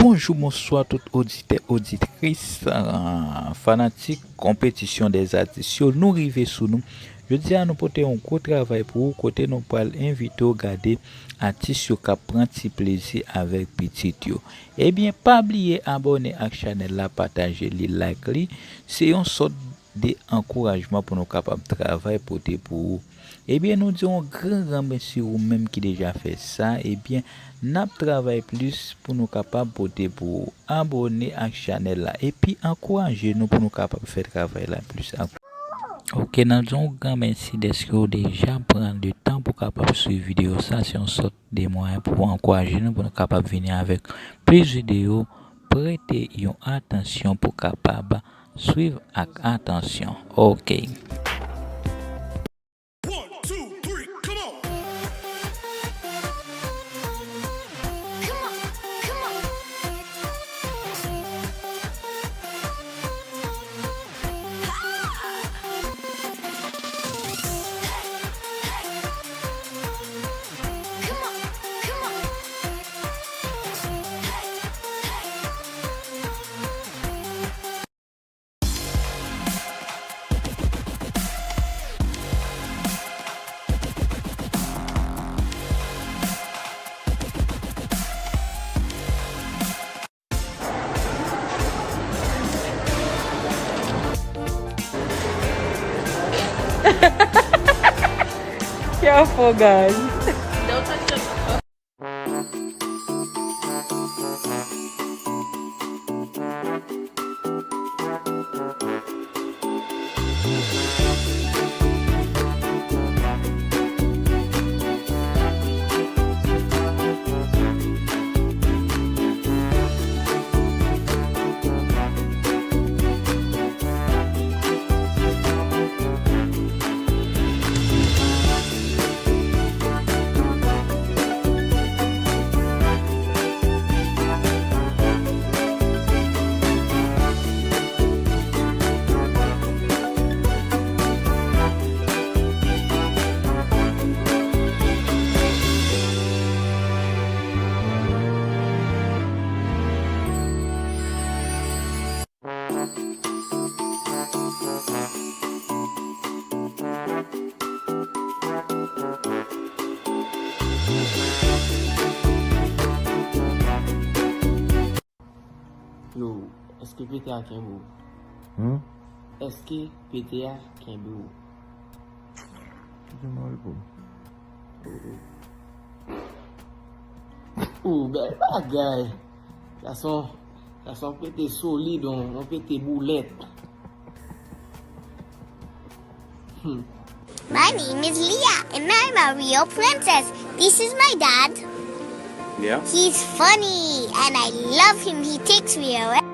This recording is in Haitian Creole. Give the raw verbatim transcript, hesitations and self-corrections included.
Bonjou, bonswa tout oditè, oditris, ah, fanatik konpetisyon dèzatis yo, nou rive sou nou. Jodi a, nou pote yon gwo travay pou ou, kote nou pral envite w gade atis yo k ap pran ti plezi avèk pitit yo. Ebyen, pa bliye abòne ak chanèl la, pataje li, like li. Se yon sòt de ankourajman pou nou kapab travay pote pou ou. Ebyen, nou di yon gran, gran mèsi ou menm ki deja fè sa. Ebyen, n ap travay plis pou nou kapab pote pou ou. Abòne ak chanèl la. Epi, ankouraje nou pou nou kapab fè travay la plis ak. Oke, n ap di yon gran mèsi dèske ou deja pran de tan pou kapab swiv videyo sa. Se yon sòt de mwayen pou ankouraje nou, pou nou kapab vini avèk plis videyo. Prete yon atansyon pou kapab swiv ak atansyon. Oke. One, two, three, come on. Careful, guys. Don't touch your Yo, èske pete a kenbe w? Hmm? Èske pete a kenbe w? Ki te mande pou m? Ou bèl bagay. Gason, gason pete solid, on, on pete boulèt. Hmm. My name is Leah, and I'm a real princess. This is my dad. Yeah? He's funny, and I love him. He takes me around.